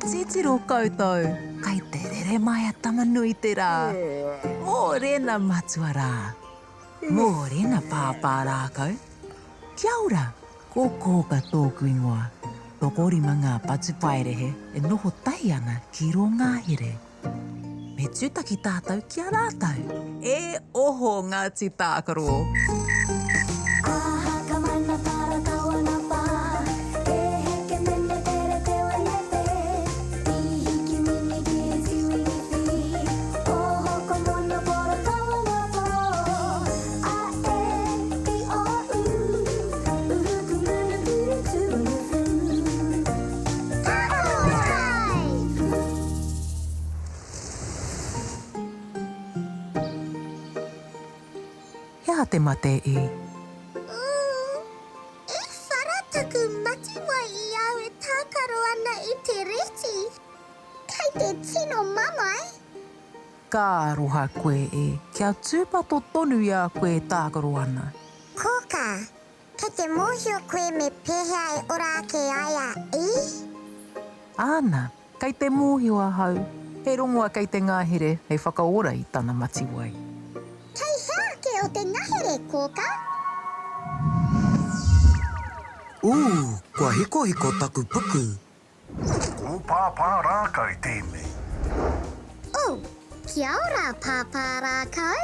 Titiro koutou, kai te rere mai a Tama-nui-te-rā. Mōrena matua rā. Mōrena pāpā rākau. Kia ora, ko Kōka tōku ingoa. Tokorima ngā patupaiarehe e noho tahi ana ki rō ngahere. Me tūtaki tātou ki a rātou. E oho Ngāti Tākaro! He aha te mate i? Ooh, e whara taku matiwai i au e tākaro ana i te reti. Kei te tino mamae. Ka aroha koe e, kia tūpato tonu i a koe e tākaro ana. Kōkā, kei te mōhio koe me pēhea e ora ake ai a I? Āna, kei te mōhio ahau, he rongoa kei te ngahere hei whakaora i tana matiwai. Kei hea ake o te ngahere, Kōkā? Ū, kua hikohiko taku puku. Ko Pāpā Rākau tēnei. Oh, kia ora Pāpā Rākau.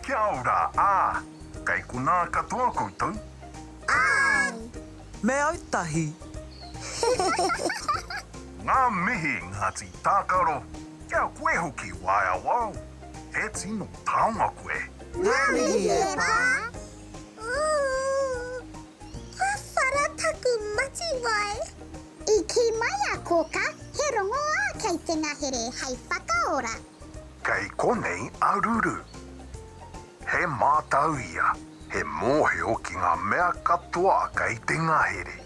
Kia ora, ā, kei konā katoa koutou? Āe. Me autahi. Ngā mihi Ngāti Tākaro, kia koe hoki Waea Wao, he tino taonga koe. Ngā mihi e pā. Ooh. Kua whara taku matiwai. I kī mai a Kōkā he rongoā kei te ngahere hei whakaora. Kei konei a Ruru. He mātau ia, he mōhio ki ngā mea katoa kei te ngahere.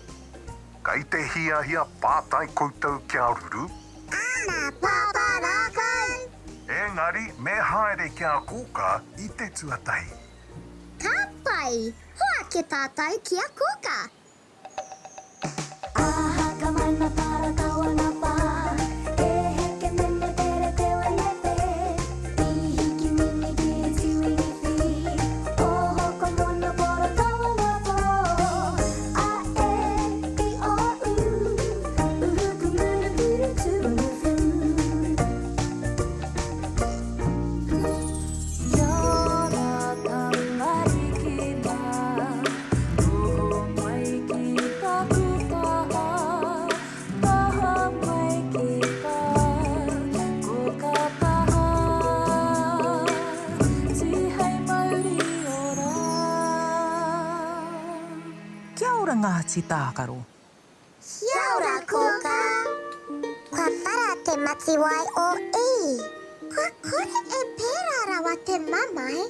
Kei te hiahia pātai koutou ki a Ruru? Āna, Pāpā Rākau! Engari me haere ki a Kōkā i te tuatahi. Ka pai! Hoake tātou ki a Kōkā! Kia ora tamariki mā, noho mai ki taku taha, taha mai ki tā, ko ka taha, tihei mauri ora. Kia ora Ngāti Tākaro. Kia ora kōkā! Kua whara te matiwai o E. Kua kore e pērā rawa te mamae.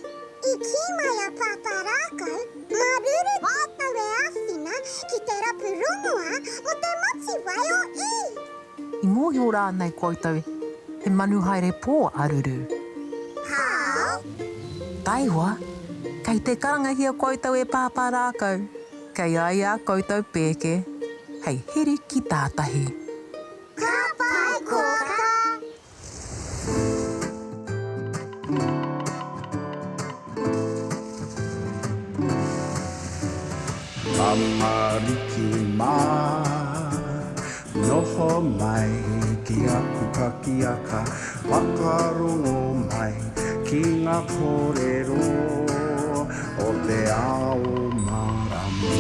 I kī mai a Pāpā Rākau, mā Ruru mātou e āwhina ki te rapu rongoā mō te matiwai o E. I mōhio rānei koutou he manu haere pō a Ruru? Kāo. Taihoa, kei te karangahia koutou e Pāpā Rākau. Kei a ia koutou pēke hei heri ki tātahi. Ka pai kōkā! Tamariki mā, noho mai ki aku pakiaka, whakarongo mai ki ngā kōrero o te ao mārama.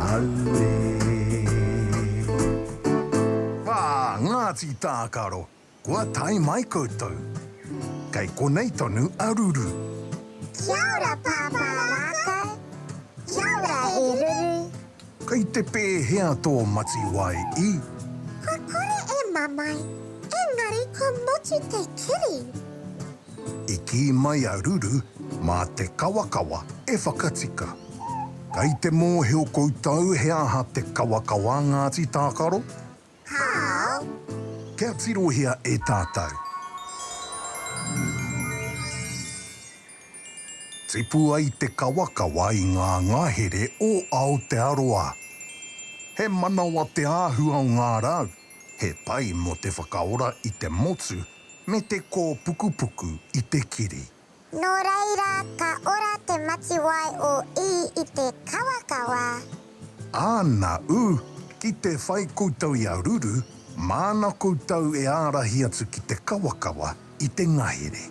Auē. Wā, Ngāti Tākaro, kua tae mai koutou. Kei konei tonu a Ruru. Kia ora Pāpā Rākau. Kia ora e Ruru. Kei te pēhea tō matiwai i? Kua kore e mamae, engari kua motu te kiri. I kī mai a Ruru mā te kawakawa e whakatika. Kei te mōhio koutou he aha te kawakawa Ngāti Tākaro? Kāo. Kia tirohia e tātou. Tipu ai te kawakawa i ngā ngahere o Aotearoa. He manawa te āhua o ngā rau, he pai mō te whakaora i te motu me te kōpukupuku i te kiri. Nō reira ka ora te matiwai o I i te kawakawa. Āna ū, ki te whai koutou i a Ruru, māna koutou e ārahi atu ki te kawakawa i te ngahere.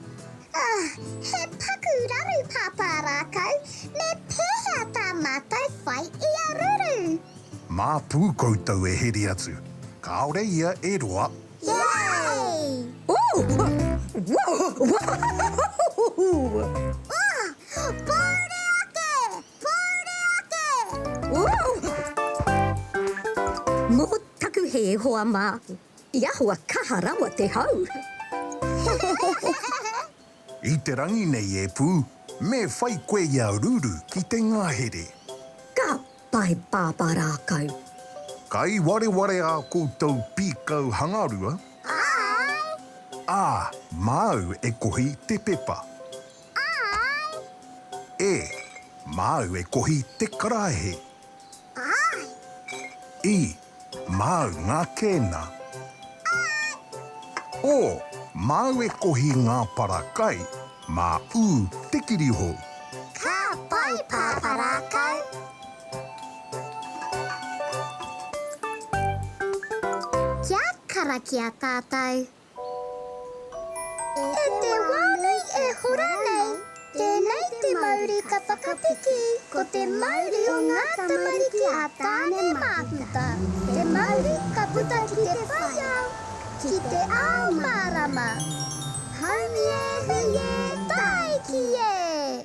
Ah, he paku raru Pāpā Rākau, me pēhea tā mātou whai i a Ruru? Mā Pū koutou e heri atu, kāore ia e roa. Yay! Ooh! Whoa! Whoa! Ah! Pōuri ake! Pōuri ake! Ooh! Mō taku hē, hoa mā, i ahua kaha rawa te hau. I te rangi nei e Pū, me whai koe i a Ruru ki te ngahere. Ka pai Pāpā Rākau. Kai wareware ā koutou pīkau hangarua. Āe! Ā, māu e kohi te pepa. Āe! E, māu e kohi te karaehe. Āe! I, māu ngā kēna. Āe! O, māu e kohi ngā para kai, mā ū te kirihou. Ka pai Pāpā Rākau! Kia karakia tātou. E te wā nei e hora nei, tēnei te mauri ka whakapiki, ko te mauri o ngā tamariki a Tāne Māhuta, te mauri ka puta ki te whai ao, ki te ao mārama. Haumi e hui e, tāiki e!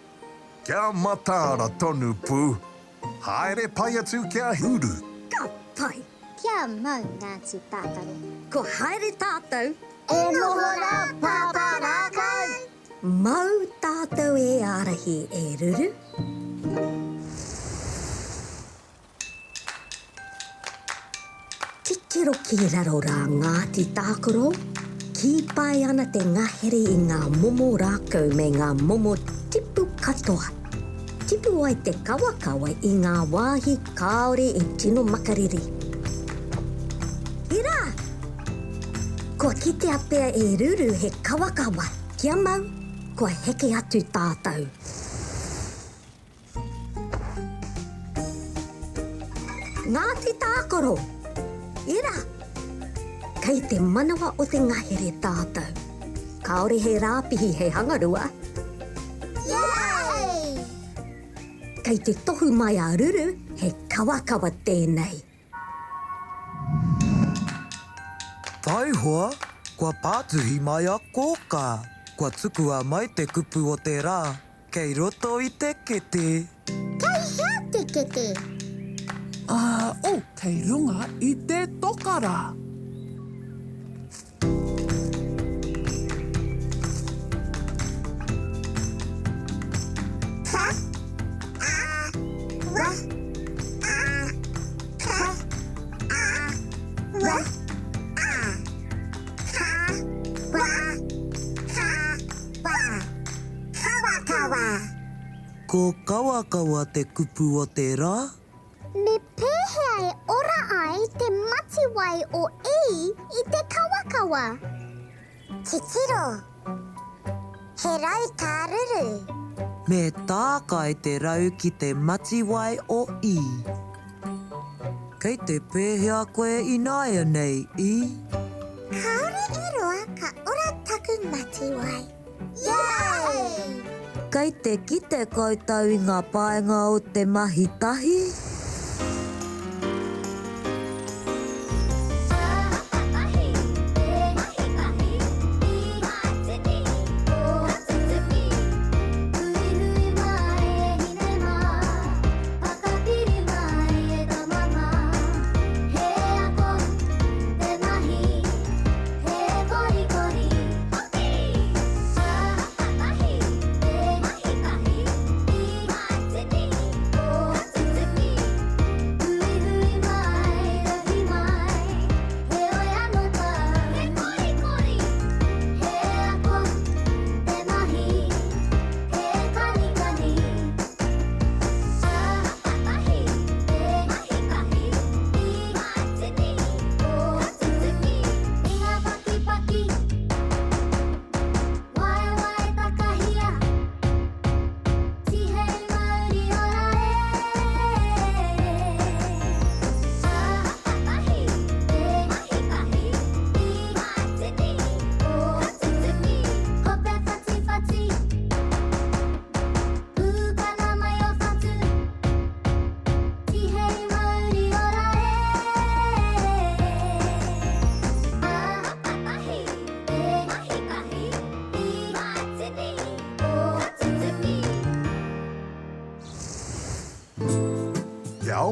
Kia mataara tonu pū. Haere pai atu ki a Ruru. Ka pai! Kia mau Ngāti Tākaro. Kua haere tātou. E noho rā Pāpā Rākau! Mau tātou e ārahi e Ruru. Titiro ki raro rā Ngāti Tākaro, kī pai ana te ngahere i ngā momo rākau me ngā momo tipu katoa. Tipu ai te kawakawa i ngā wāhi kāore e tino makariri. Irā! Kua kitea pea e Ruru he kawakawa, kia mau, kua heke atu tātou. Ngāti Tākaro! Ira! Kei te manawa o te ngahere tātou. Kāore he rāpihi hei hangarua. Yay! Kei te tohu mai a Ruru he kawakawa tēnei. Taihoa, kua pātuhi mai a Kōkā. Kua tukua mai te kupu o te rā. Kei roto i te kete. Kei hea te kete? Ā, oh, kei runga i te toka rā. Ka, a, wa, a, ka, a, wa, a. Ka, wa, ka, wa. Kawakawa. Ko kawakawa te kupu o te ra. Me pēhea e ora ai te matiwai o E i te kawakawa? Titiro! He rau tāruru. Me tākai te rau ki te matiwai o I. Kei te pēhea koe ināianei, I? Kāore e roa ka ora taku matiwai. Yay! Kei te kite koutou i ngā painga o te mahi tahi?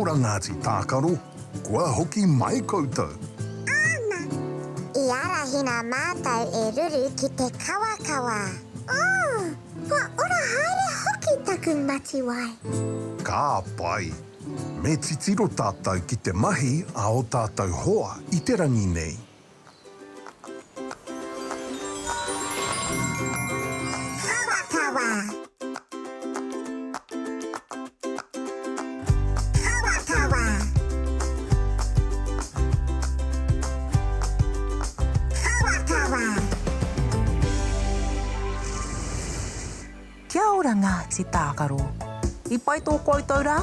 ora Ngāti Tākaro, kua hoki mai koutou. Āna! I arahina mātou e Ruru ki te kawakawa. Oh! Kua ora haere hoki taku matiwai. Ka pai! Me titiro tātou ki te mahi a ō tātou hoa i te rangi nei. Kawakawa. Kawakawa. Kawakawa. Kia ora Ngāti Tākaro. I pai tō koutou rā?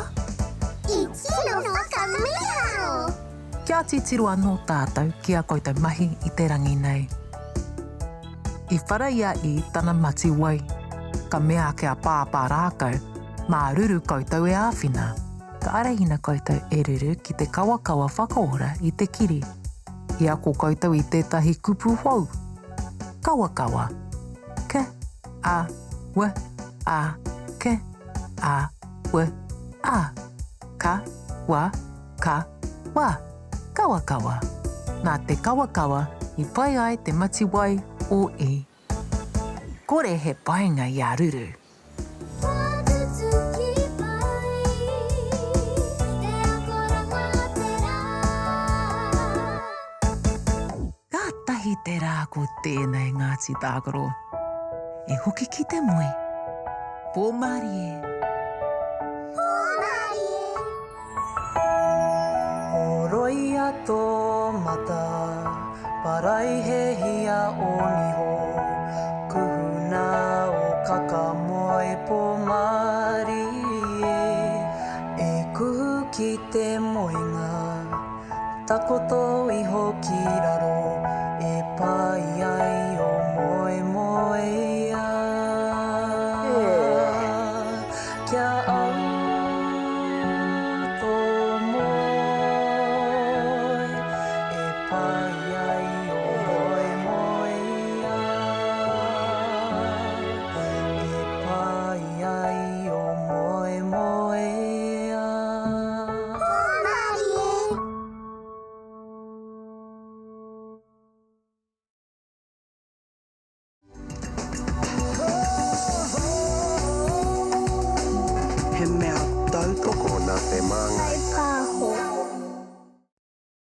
I tino whakamīharo! Kia titiro anō tātou ki a koutou mahi i te rangi nei. I whara i a I tana mati wai. Ka mea ake a Pāpā Rākau, Mā Ruru koutou e āwhina. Ka arahina koutou e Ruru ki te kawakawa whakaora i te kiri. I ako koutou i tētahi kupu hou. Kawakawa. K, A, W, A, K, A, W, A. Ka, wa, ka, wa. Kawakawa. Nā te kawakawa i pai ai te matiwai o I. Kore he painga i a Ruru. Kua tutuki mai te akoranga o te rā. Kātahi te rā ko tēnei Ngāti Tākaro. E hoki ki te moe. Pō mārie. Pō mārie. Horoia tō mata, paraihehia ō niho, kuhuna ō kakamoe pō mārie, e kuhu ki te moenga. Takoto iho ki raro e pai ai o moemoeā. Kia au tō moe e pai ai o moemoeā. E pai ai o moemoeā. Hōmarie! He mea tautoko nā te Māngai. Kaipāho.